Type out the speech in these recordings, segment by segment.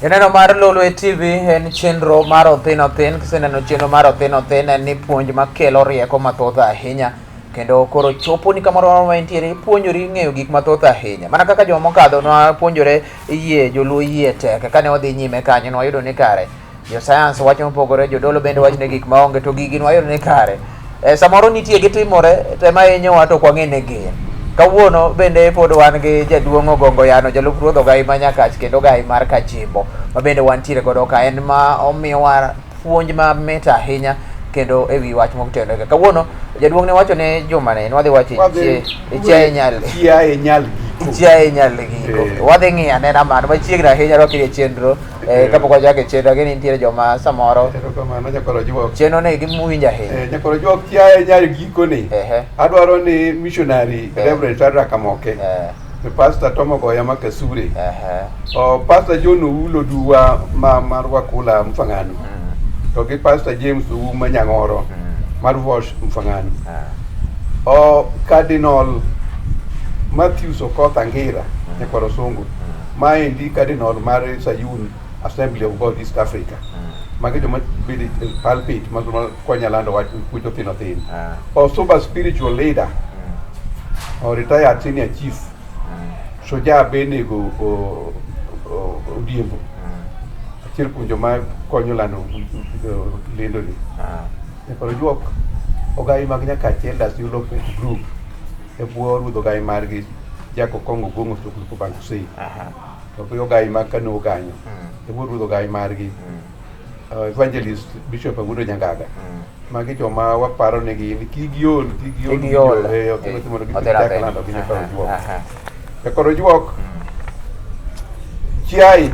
Janeno mar Lolwe TV en chenro mar Othin Othin. Kiseneno chenro mar Othin Othin en ni puonj makelo rieko mathoth ahinya kendo koro chopo ni kamoro amora ma intiere ipuonjori ng'eyo gik mathoth ahinya. Mana kaka joma mokadho nwapuonjore yie joluo yie tek kane wadhi nyime kanyo nwayudo ni kare jo science wacho mopogore, jodolo bende wacho ni gik maonge to gigi nwayudo ni kare. E, samoro nitie gitimore to ema hinyowa to ok wang'e ni gin. Kawuono bende pod wan gi jaduong' Ogongo Yano, jalup ruodh Ogai ma Nyakach kendo Ogai mar Kachimbo ma bende wantiere godo ka en ma omiyowa puonj mamit ahinya kendo e wi wach motenore. Kawuono jaduong' ne wacho ni juma ni wadhi wacho chiaye nyal chiaye nyal giko chiaye nyal giko. Wadhi ng'iyo anena mano machiegni ahinya rwakri e chenro kapok wachako e chenro ageni nitiere joma samoro Erokamano nyakwar Ojuok. chenro ni giwinjo ahinya. Nyakwar Ojuok chiaye nyal giko ni. Ehe. Adwaro ni missionary Eh. Reverend Shadrack Amoke. Eh, Pastor Tom Ogoya ma Kasure. ehe. O Pastor John Oulo Duwa ma mar Wakula Mfangano. To gi Pastor James Ouma Nyang'oro mar Vosh Mfangano. Ah. O Cardinal Matthews Okoth Angira nyakwar Osongo. Maendi Cardinal mar Sayun Assembly of God East Africa. Magi joma bedo e pulpit ma ma konya lando wach puonjo thin othin. Ah. Osuba spiritual leader o retired senior chief Shujaa Benego Odiembo. Achiel kuom joma konyo lando lendo ni. Ah. Nyakwar Ojuok ogai mag Nyakach Elders Development Group e bwo ruodh ogai margi Jack Okongo Gongo Sokuluko Bankusei. Aha. To gi ogai mag Kano Oganyo e bwo ruodh ogai margi Evangelist Bishop Agudo Nyangaga. Magi joma waparo negi ni kik giol kik giol Kik giol. Otimo mondo Otero gichak atena. lando gi Nyakwar Aha, Ojuok. aha. Nyakwar Ojuok chiaye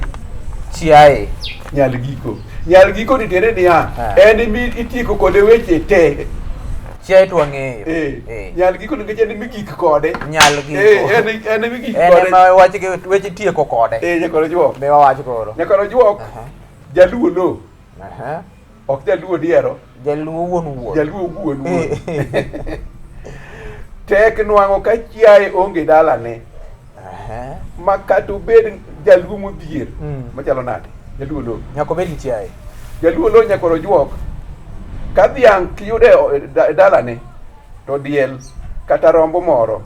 Chiaye. nyal giko. Nyal giko ni tiende niya, Ah. en mi itieko kode weche te. Chiaye to wang'eyo. Eh, Eh. nyal giko nikech en migik kode. Nyal giko. Eh, en migik En kode. ema wach weche tieko kode. Eh, Nyakwar Ojuok. Be wawach koro. Nyakwar Ojuok, Aha. jaluo lo, Aha. ok jaluo diero, Jaluo wuon wuon. jaluo wuon wuon. Tek nwang'o ka chiaye onge dalane, Aha. ma kata obed jaluo modhier, machalo nade, jaluo lo. Nyaka obed gi chiaye. Jaluo lo Nyakwar Ojuok, ka dhiang' kiyude e dalane, to diel kata rombo moro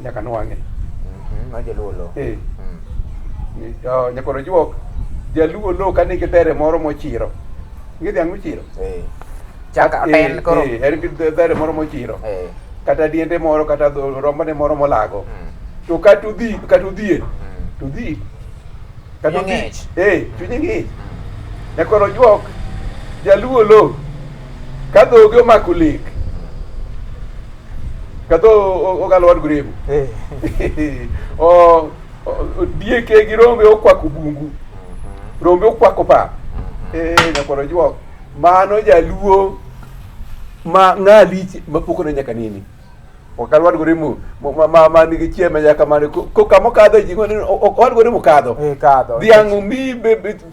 nyaka nwang'e. Ma jaluo lo. Eh. Nyakwar Ojuok, jaluo lo ka nigi dhere moro mochiro. Ing'e dhiang' michiro? Eh. Chak ten koro. Eh, en gi dhere moro mochiro. Eh. Kata diende moro kata rombone moro molago. To kata odhi kata odhier, to odhi. Kata Chunye odhi. ng'ich. Eh, chunye ng'ich. Nyakwar Ojuok, jaluo lo ka dhoge omako lek ka dho ogalo wad goremo. Eh. O dieke gi rombe okwako bungu. Rombe okwako pap. Eh, Nyakwar Ojuok, mano jaluo ma ng'alich mapok one nyaka nene. Ok wad goremo ma nigi chiemo nyaka mane ko kama okadho ji ok wad goremo kadho. Eh, kadho. Dhiang' mi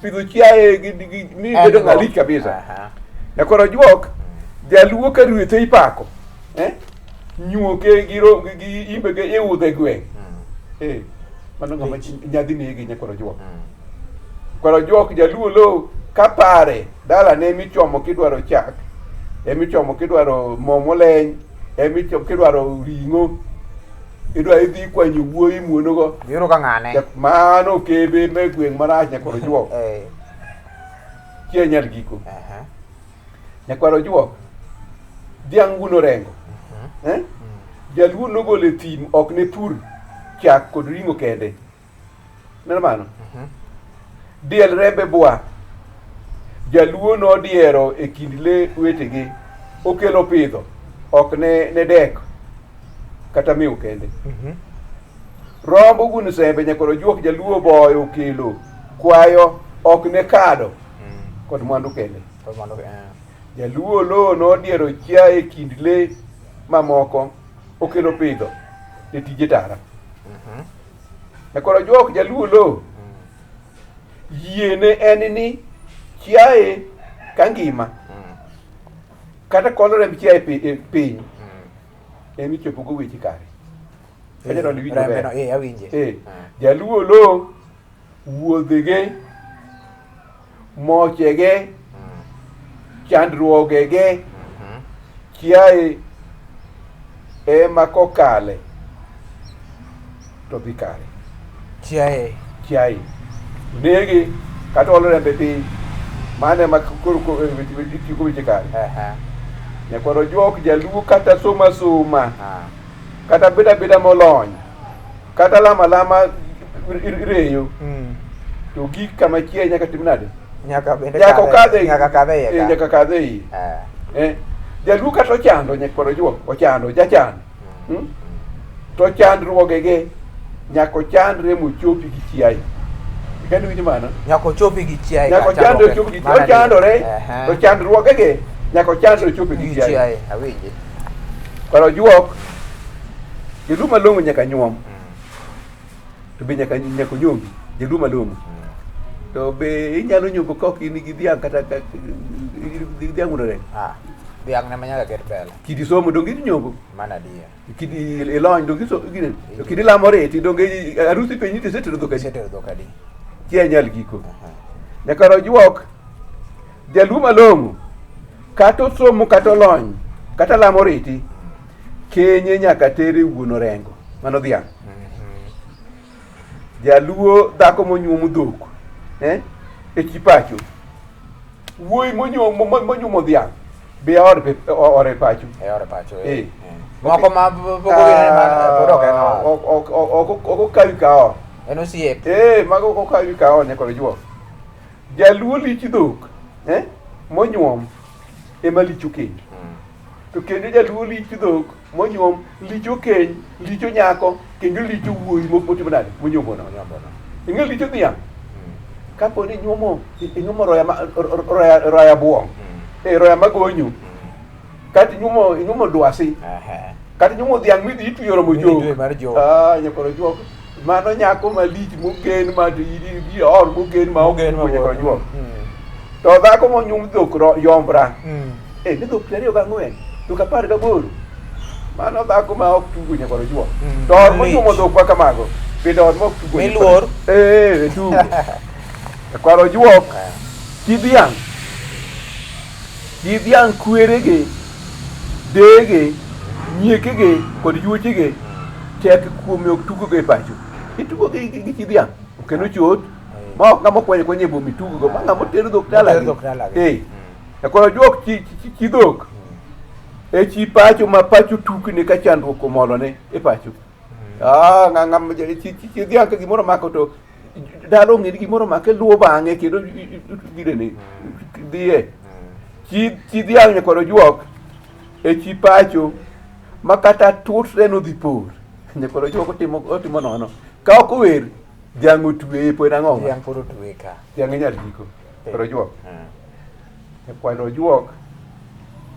pidho chiaye gi mi En bedo go. ng'alich kabisa. Aha. Nyakwar Ojuok, jaluo ka rwethe ipako. Eh? Nyuoke gi ro gi imbe gi iudhe gweng'. Eh, mano ng'ama nyadhi nege Nyakwar Ojuok. Nyakwar Ojuok jaluo lo kapare dalane michomo kidwaro chak, emichomo kidwaro mo moleny, emichomo kidwaro ring'o, idwa idhi kwanyo wuoyi muonogo. Biro ka ng'ane. Mano kebe me gweng' marach Nyakwar Ojuok. Eh. Chieng' nyal giko. Aha. Nyakwar Ojuok, dhiang' wuon orengo. Eh? Jaluo nogolo e thim ok ne pur chak kod ring'o kende. Neno mano? Diel rembe bwa. Jaluo nodiero e kind le wetegi. Okelo pidho, ok ne dek kata mew kende. Rombo wuon sembe Nyakwar Ojuok jaluo boyo okelo kwayo ok ne kado kod mwandu kende. Kod mwandu, eh. Jaluo lo nodiero chiaye e kind le mamoko okelo pidho ne tije tara. Nyakwar Ojuok jaluo lo yiene en ni chiaye ka ngima kata kolo remb chiaye e piny ema ichopo go weche kare. Kanyalo ni winjo Rembe no, maber. eh, awinje. Eh, jaluo lo Wuodhege, mochege, chandruogege, chiaye ema kokale to dhi kare. Chiaye. Chiaye. Negi kata olo rembe piny. Mano ema koro itieko weche kare. Nyakwar Ojuok jaluo kata soma soma. Kata beda beda molony. Kata lama lama ireyo. To gik kama chiaye nyaka tim nade? Nyaka bende nyaka okadhe nyaka kadhe iye. Nyaka kadhe iye. Jaluo kata ochando nyakwar Ojuok ochando jachan. To chandruogege nyaka ochandre mochopi gi chiaye. Ikani winjo mano? Nyaka ochopi gi chiaye. Nyaka ochandre ochopi gi chiaye. Ochandore to chandruogege nyaka ochandre ochopi gi chiaye. Awinji. Kwar Ojuok jaluo malong'o nyaka nyuom. To be nyaka onyombi jaluo malong'o. To be inyalo nyombo ka ok in gi dhiang' kata dhiang' wuon orengo. Dhiang' ema nyaka ket mbele. Kidi somo donge inyombo? Mano adier. Kidi ilony donge iso gine. To kidi lamo reti donge arusi penji to isetero dhok adi? Isetero dhok adi? Chiaye nyal giko. Nyakwar Ojuok jaluo malong'o kata osomo kata olony kata lamo reti kenye nyaka tere wuon orengo mano dhiang'. Jaluo dhako monyuomo dhok e chi pacho wuoyi monyuomo dhiang' be ore pacho. Ore pacho. Moko ma pok pod ok en ot. Ok okawi ka ot. En osiep. Mago ok okawi ka ot nyakwar Ojuok. Jaluo lich dhok monyuom ema licho keny. To kendo jaluo lich dhok monyuom licho keny, licho nyako, kendo licho wuoyi motimo nade? Monyuomono. Ing'e licho dhiang'? Kapo ni inyuomo roya buong', roya magonyo, kata inyuomo dwasi, kata inyuomo dhiang' midhi itweyo romo jok. Nyakwar Ojuok, mano nyako malich mogen ma or mogen ma ok nyakwar Ojuok. To dhako monyuom dhok yombra. Ni dhok 24, dhok 18. Mano dhako ma ok tugo nyakwar Ojuok. To ot monyuomo dhok ma kamago, bende ot ma ok tugo. Miluor. Tugo. Nyakwar Ojuok, chi dhiang'. Chi dhiang' kwerege, deyege, nyiekege kod yuochege tek kuome ok tugogo e pacho. Itugo gi chi dhiang', ok en ochot. Ma ok ng'ama okwanyo kwanya e boma itugogo, ma ng'ama otero dhok dalagi. Nyakwar Ojuok chi dhok e chi pacho ma pacho tukne ka chandruok omolone e pacho. Ng'ama chi dhiang' ka gimoro omako to dala ong'e ni gimoro omake luwo bang'e kendo girene dhiye. Chi dhiang' nyakwar Ojuok e chi pacho ma kata tutre nodhi por. Nyakwar Ojuok otimo nono. Ka ok ower, dhiang' otweye pod ang'o? Dhiang' pod otweye ka. Dhiang' inyal giko. Nyakwar Ojuok. Nyakwar Ojuok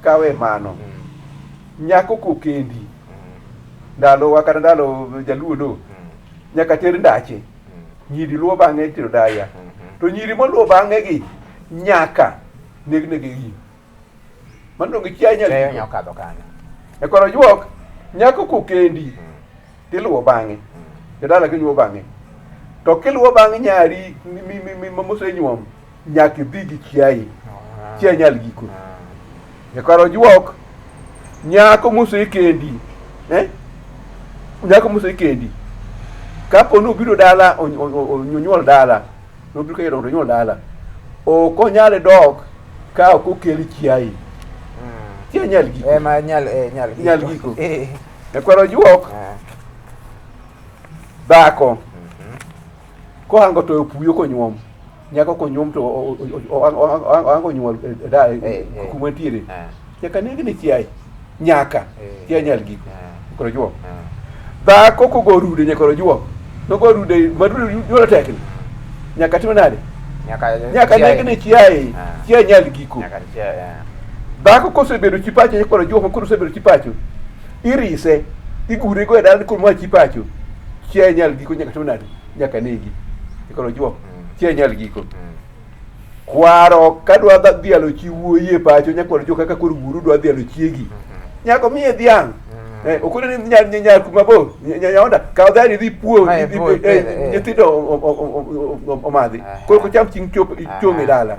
kawe mano. Nyako kokendi ndalowa kata ndalo jaluo no nyaka ter ndache. Nyiri luwo bang'e itero daya. To nyiri moluwo bang'e gi nyaka neg negi gi. Mano donge chiaye nyal Chiaye giko. nyalo kadho kanyo. Nyakwar Ojuok nyako kokendi tiluwo bang'e. Jodala giluwo bang'e. To kiluwo bang' nyari mosenyuom nyaka idhi gi chiaye. Chiaye nyal giko. Nyakwar Ojuok nyako mosekendi nyako mosekendi kapo ni obiro dala onyuol dala nobiro ka idongo to onyuol dala ok onyal dok ka ok okel chiaye. Chiaye nyal giko. Ma nyal nyal giko. Nyal giko. Nyakwar Ojuok dhako kohango toyo puyo konyuom nyako konyuom to ohango nyuol kuma ntiere nyaka negne chiaye nyaka chiaye nyal giko. Nyakwar Ojuok dhako kogo rude nyakwar Ojuok nogo rude ma rude nyuolo tekni nyaka timo nade? Nyaka negne chiaye chiaye nyal giko. Dhako kosebedo chi pacho nyakwar Ojuok ma koro osebedo chi pacho irise igure go e dala koro ma chi pacho chiaye nyal giko nyaka timo nade? Nyaka negi. Nyakwar Ojuok chiaye nyal giko. Kwaro kadwa dhialo chi wuoyi e pacho nyakwar Ojuok kaka koro wuoru dwa dhialo chiegi nyaka omiye dhiang'. Okone ni nyar kuma bor, nyaonda, kaw dhani idhi puo, Ma ipuo, ipidhe, eh. nyithindo omadhi. Koro kocham chieng' chop chong' e dala.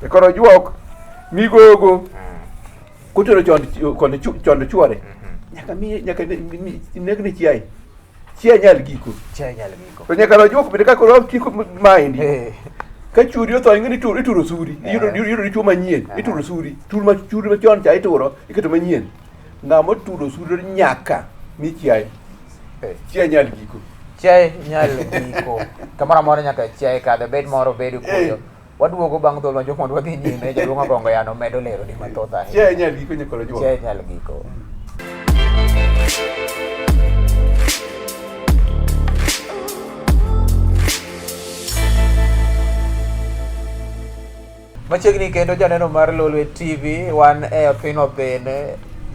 E Koro juok migogo kotero chon kod chon chuore. Nyaka mi nyaka negne chiaye. Chiaye nyal giko. Chiaye nyal giko. To nyaka rojuok bende ka koro tieko maendi. Ka chuori otho ing'e ni ituro ituro suri. Iyudo iyudo dichuo manyien. Ituro suri. Tur ma churi machon cha ituro iketo manyien. Ng'ama oturo suri nyaka mi chiaye. Chiaye nyal giko. Chiaye nyal giko. Kamoro amora nyaka chiaye kadho bed moro bed kuyo. Waduogo bang' thuolo machuok mondo wadhi nyime. Jaduong' Ogongo yano medo lero ni mathoth ahinya. Chiaye nyal giko nyaka rojuok. Chiaye nyal giko. Machiegni kendo janeno mar Lolwe TV, wan e Othin Othin.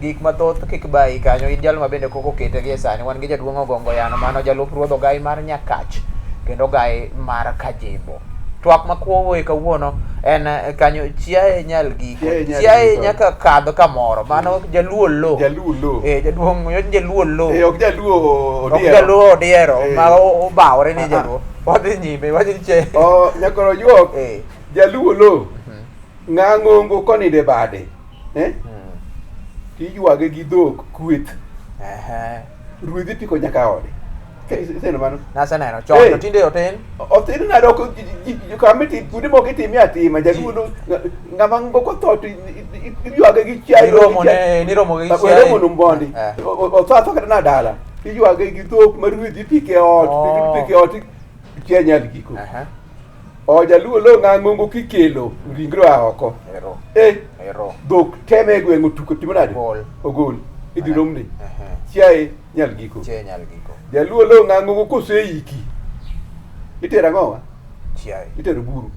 Gik mathoth kik bayi kanyo, in jal ma bende kok okete gie sani. Wan gi jaduong' Ogongo Yano, mano jalup ruodh ogai mar Nyakach kendo ogai mar Kajimbo. Twak ma kwowuoye kawuono en kanyo chiaye nyal giko. Chiaye nyal Chiaye giko. nyaka kadh kamoro. Mano jaluo lo. Jaluo lo. Eh, jaduong' jaluo lo. Eh, ok jaluo Ok odiero. jaluo odiero Eh. ma obawore ni Ah, ah. jaluo. Wadhi nyime, wadhi chiaye. Oh, nyakoro juok. Eh. Jaluo lo. Ng'ang'ongo konindo e bade. Eh? Tiywage gi dhok kweth. Ruedhi piko nyaka ode. Iseneno mano? Naseneno chon Eh. to tinde otin. Otin nade ok kama iti kuonde moko itime atima jaluo no ng'ama ng'o kotho to iywage gi chiaye. Niromo ne niromo gi chiaye. Romo no mbondi. Eh. Otho atho kata na dala. Iywage gi dhok ma ruedhi pike ot, Oh. pike ot chiaye nyal giko. Aha. O jaluo lo ng'ang'ongo kikelo ringre oa oko. Ero. Eh, Ero. dhok teme e gweng' otuko timo nade? Ogol. Ogol. Idhi romne. Aha. Chiaye nyal giko. Chiaye nyal giko. Jaluo lo ng'ang'ongo koseiki. Itero ang'owa? Chiaye. Itero buru.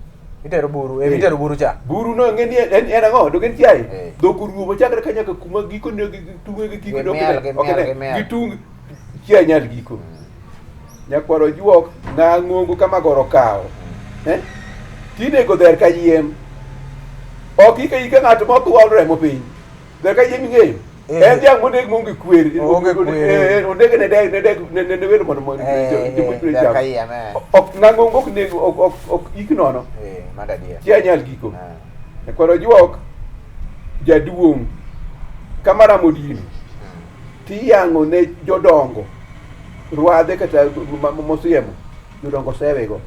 Itero buru, eh, Eh. itero buru cha. Buru no ng'e ni en ang'o? Dok en chiaye. Eh. Dhok orumo chakre ka nyaka kuma gikone gi tung'e gi kiko Gimiel, gimiel, gimiel. Gitung chiaye nyal giko. Nyakwaro juok ng'ang'ongo kama goro kawo. Eh? Tinego dher ka yiem. Ok ike ike ng'ato moko wal remo piny. Dher ka yiem ing'eyo. Eh. En dhiang' moneg maonge kwer. Onge kwer. Eh, eh, onege ne dek ne dek ne ne ne welo mondo mondo Eh, jo- dher ka yiem, eh. Ok ng'ang'ongo ok neg ok ok ok ik nono. Eh, mano adier. Chiaye nyal giko. Ah. Nyakwaro juok jaduong' kama ramo dino tiyang'o ne jodongo rwadhe kata mosiemo jodongo sewego.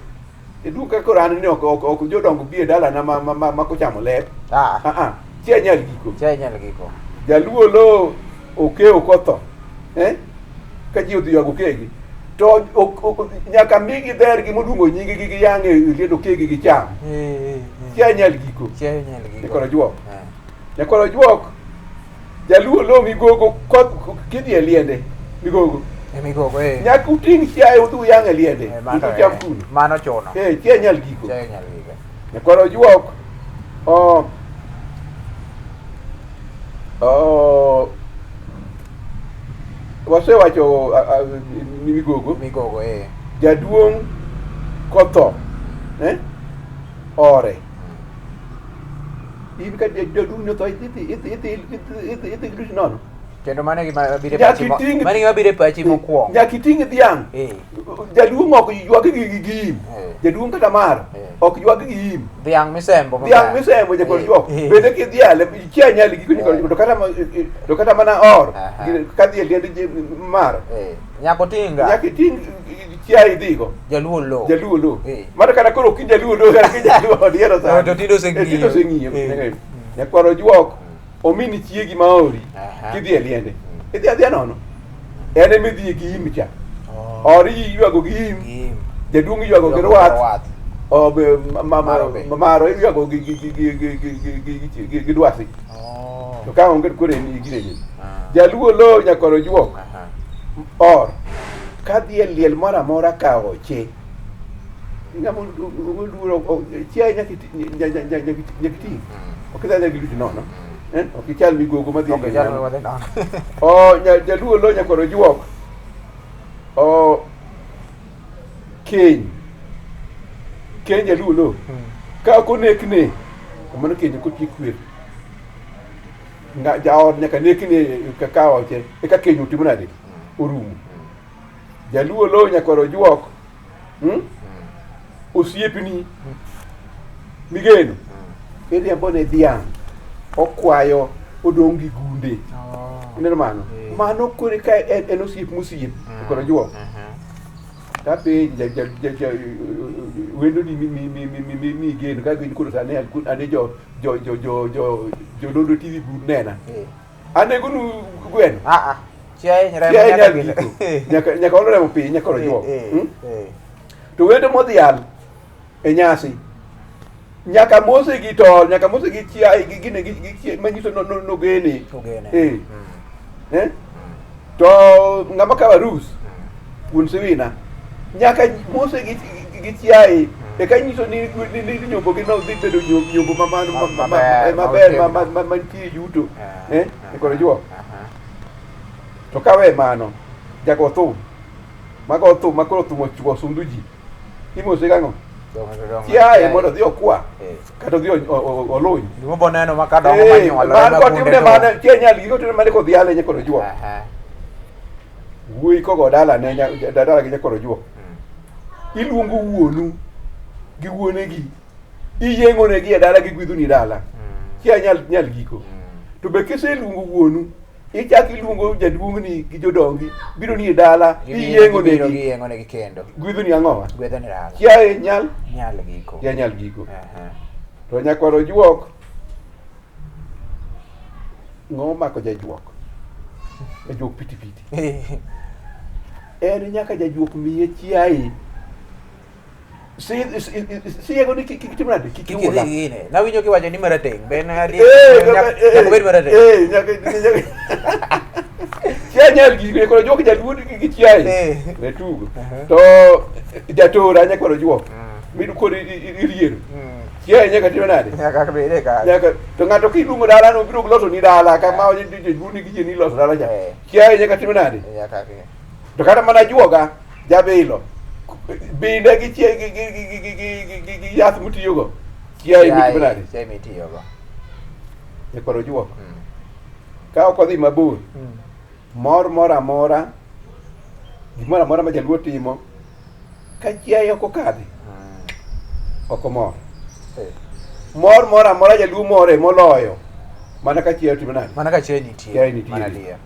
Iduong' kaka koro an ni ok ok ok jodongo bi e dalana ma ma ma, ma kochamo lep. Ah. Ah ah. Chiaye nyal giko. Chiaye nyal giko. Jaluo lo okewo kotho. Eh? Ka ji odhi ywago okegi. To ok, ok, nyaka migi dhergi moluongo nyinggi giyang'e e liend okegi gicham. Eh, eh, eh. Chiaye nyal giko. Chiaye nyal giko. Nyakwaro juok. Eh. Nyakwaro juok. Jaluo lo migogo kidhi e liende migogo. E migogo eh. Nyaka uting' chiaye udhi uyang' e liende. Eh, mano, Ucham eh, kuno. Mano chuno. Eh, chiaye nyal giko. Chiaye nyal giko. Nyakwaro juok. Oh. Oh. Wasewacho ni migogo. Migogo eh. Jaduong' kotho. Eh? Ore. In ka jaduong' ni otho idhi idhi idhi idhi idhi gi nono. Kendo mano e gima biro e Nyaka pachi iting' mano e gima biro e pachi mokwongo. Nyaka iting' dhiang'. Eh. Jaduong' ok ywag gi gi im. Eh. Jaduong' kata mar Eh. ok ywag gi im. Dhiang' misembo. maber. Dhiang' misembo nyakwar Eh, juok. eh. Bende kidhiale chiaye nyal giko nyakwar Eh. juok. To kata mana or Aha. kadhi e liend mar. Eh. Nyaka otinga. Nyaka iting' chiaye idhigo. Jaluo lo. Jaluo lo. Eh. Mano kata koro ok in jaluo lo kata ki jaluo odiero sani. To tinde oseng'iyo. Eh, tinde oseng'iyo. Eh. Nyakwar ojuok omini chiegi maori Aha. kidhi e liende. Idhi adhiya nono. En ema idhi gi im cha. Oh. Ori iywago gi im. Gi im. Jaduong' iywago gi Iywago gi rwath. rwath. O be Maro be. maro iywago gi gi gi gi gi gi gi gi gi gi dwasi. Oh. To ka onge to koro en gine ni. Ah. Jaluo lo nyakwar ojuok. Aha. Or kadhi e liel moro amora kawo che. Ng'ama oluoro chiaye nyaka iti. Ok idhi adhiya gi luchi nono. Eh? Ok ichal migogo madhi e Ok liel ichal nono. migogo madhi nono. O jaluo lo nyakwar ojuok. O keny. Keny jaluo lo. Ka ok onekne, to mano keny ok otiek kwer. Jaod nyaka nekni kaka oche eka keny otimo nade orumo. Jaluo lo nyakwar ojuok. Osiepni migeno iriembo ne dhiang' okwayo odong' gi gunde. Ineno mano? Mano kore ka en osiep mosiep nyakwar ojuok. Tapenji ja ja ja ja wendo ni mi migeno ka gin koro sani ane jo jo jo jo jo jo Lolwe TV but nena. Anego nu gweno. Ah ah. Chiaye remo Chiaye nyaka nyal gine. giko. Nyaka olo remo piny nyaka ojuok. Eh. To wendo modhial e nyasi nyaka mose gi tol, nyaka mose gi chiaye gi gine gi chiaye manyiso no no nogene. Ogene. Eh? To ng'ama kawo arus wuon Siwina nyaka mose gi chiaye eka nyiso ni nyombo gi no dhi bedo nyombo Maber, maber ma mantie yuto. Eh, Eh, koro juok. To kawe mano, jago thum. Mago thum makoro thum ochuo sundu ji. Imose gang'o? Chiaye mondo odhi okwa kata odhi oluny. Gima boneno ma kadongo manyuolore Man ma kotimne gunde mano, chiaye nyal giko timne mane kodhiale nyakoro juok. Wuoyi kogo dala ne dala gi nyakoro juok. Iluongo wuonu gi wuonegi. Iyieng'o negi e dala gigwidhoni dala. Chiaye nyal giko. To be kiseluongo wuonu, ichak iluongo jaduong'ni gi jodongi biro ni e dala iyieng'o Gibiro negi. giyieng'o negi kendo. Gwidhoni ang'owa? Gwedho ni dala. Chiaye nyal Nyal giko. chiaye nyal giko. To nyakwar ojuok ng'o mako jajuok? Jajuok piti piti. En nyaka jajuok miye chiaye. Siego ni kik tim nade? Kik Kik iwuola. idhi gine. Nawinjo kiwacho ni marateng'. Be en adier? Eh, Nyaka obed marateng'. Eh, nyaka chiaye nyal giko nyakwar ojuok jaluo gi chiaye. Ne tugo. To jatora nyakwar ojuok. Midu kod iriero. Chiaye nyaka timo nade? Nyaka bede ka. Nyaka to ng'ato kiluongo dala no biro loso ni dala kama jaluo nigi yie ni loso dala cha. Chiaye nyaka timo nade? Nyaka ke. To kata mana juoga jabilo binde gi chie gi yath mutiyogo chiaye mitimo nade? Chiaye mitiyogo. Nyakwar ojuok. Ka ok odhi mabor, mor moro amora, gimoro amora ma jaluo timo, ka chiaye ok okadhi, ok omor. Mor moro amora jaluo more moloyo mana ka chiaye otimo nade? Mana ka chiaye nitie. Chiaye nitie. Mana adier.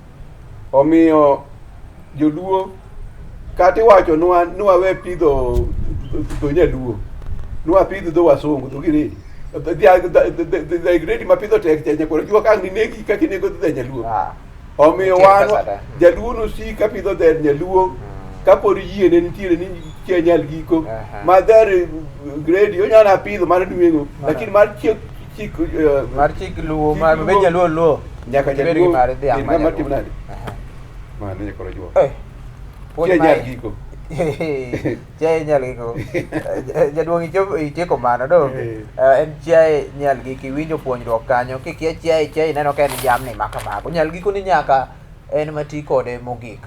Omiyo joluo kata iwacho nwa nwawe pidho dho nyaluo nwa pidh dho wasungu dho giredi dho gredi ma pidho tek cha nyakwar ojuok ang' ninegi kaka inego dho nyaluo. Omiyo Nitie wan pesa da. jaluo nosik ka pidho dher nyaluo kapod yiene nitiere ni chiaye nyal giko ma dher gredi onyalo pidho mar nweng'o lakini mar chiek chik Mar chik luo, chik mar bed luo. jaluo luo. Nyaka Ibed gi jaluo mar dhiang' bed ma ng'ama jaluo. timo nade? Mano nyakwar ojuok. Puonj Chiaye nyal ma- giko. Chiaye nyal giko. Jaduong' ichopo itieko mano donge? En chiaye nyal giko iwinjo puonjruok kanyo. Kikia chiaye chiaye ineno ka en jamni ma kamago. Nyal giko ni nyaka en mati kode mogik.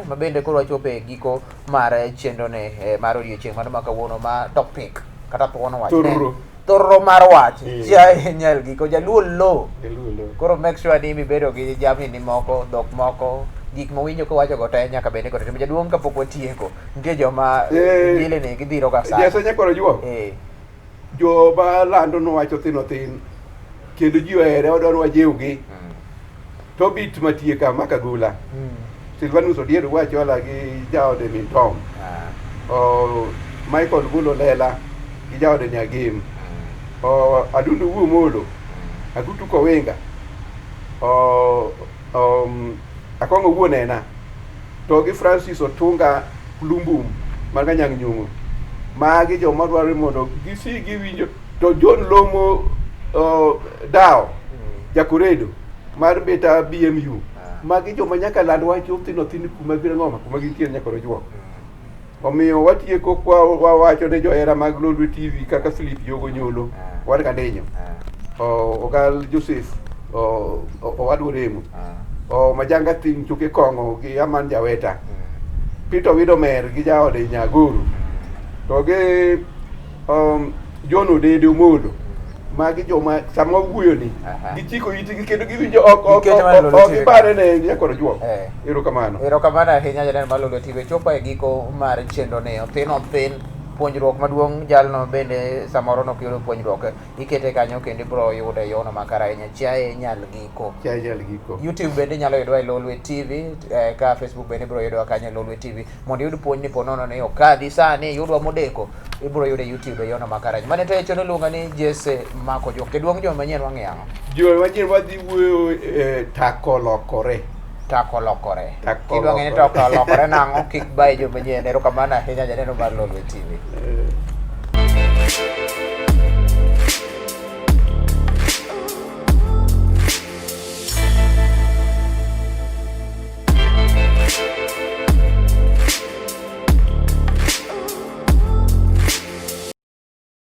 Ma bende koro wachopo e giko mar chenro ne mar odiochieng' mano ma kawuono ma topic kata thuon wach. Thorro. Thorro mar wach. Chiaye nyal giko. Jaluo lo. Jaluo lo. Koro make sure ni mibedo gi jamni ni moko, dhok moko, gik mowinjo kowacho go te nyaka bed ni kod timo. Jaduong' kapok watieko, nitie joma njili ni gidhiro ga sana. Jasa nyakwar ojuok. Joma lando nowacho thin othin kendo ji ohere wadwaro wajewgi. Tobit Matieka Makagola. Silvanus Odiero Wachola gi jaode min Tom. Michael Gulo Lela gi jaode Nyagem. Adundu Wuo Molo. Agutu Kowinga. Akong'o Wuo Nena. To gi Francis Otunga Lumbum mar Kanyang' Nyong'o. Magi joma dwaro mondo gisi giwinjo. To John Lomo Dao Jakoredo mar Mbita BMU. Magi joma nyaka land wach othin othin kuma gin ng'oma kuma gintiere nyaka ojuok. Omiyo watieko kwa wawacho ne johera mag Lolwe TV kaka Philip Yogo Nyolo, wan Kandinyo, Ogal Joseph, Owadwa Remo, Majanga Thing Chuke Kong'o gi Aman Jaweta, Peter Owido Mer gi jaode Nyagoro, to gi John Odede Omolo, Magi joma sama wawuoyo ni Aha. gichiko itgi kendo giwinjo ok ok Nikech ok- mar Lolo ok TV. gipare ne nyakwar Ojuok. Eh. Erokamano. Erokamano ahinya janeno mar Lolwe TV. Chopo e giko mar chenro ni othin othin puonjruok maduong' jalno bende samoro nok yudo puonjruok ikete kanyo kendo ibiro yude e yono makare ahinya chiaye nyal giko. Chiaye nyal giko. YouTube bende inyalo yudwa e Lolwe TV eh, ka Facebook bende ibiro yudwa kanyo e Lolwe TV mondo iyud puonj ni po nono ni okadhi sani yudwa modeko ibiro yude e YouTube e yono makare ahinya. Mane to chenro iluonga ni Jesse Mako Juok. Jaduong' juma manyien wang'iyo ang'o? Juma manyien wadhi wuoyo eh, tako lokore. Tako lokore. Tako Kidwa ng'e ni lokore. tako lokore nang'o kik bayi juma manyien. Erokamano ahinya janeno mar Lolwe TV. Eh.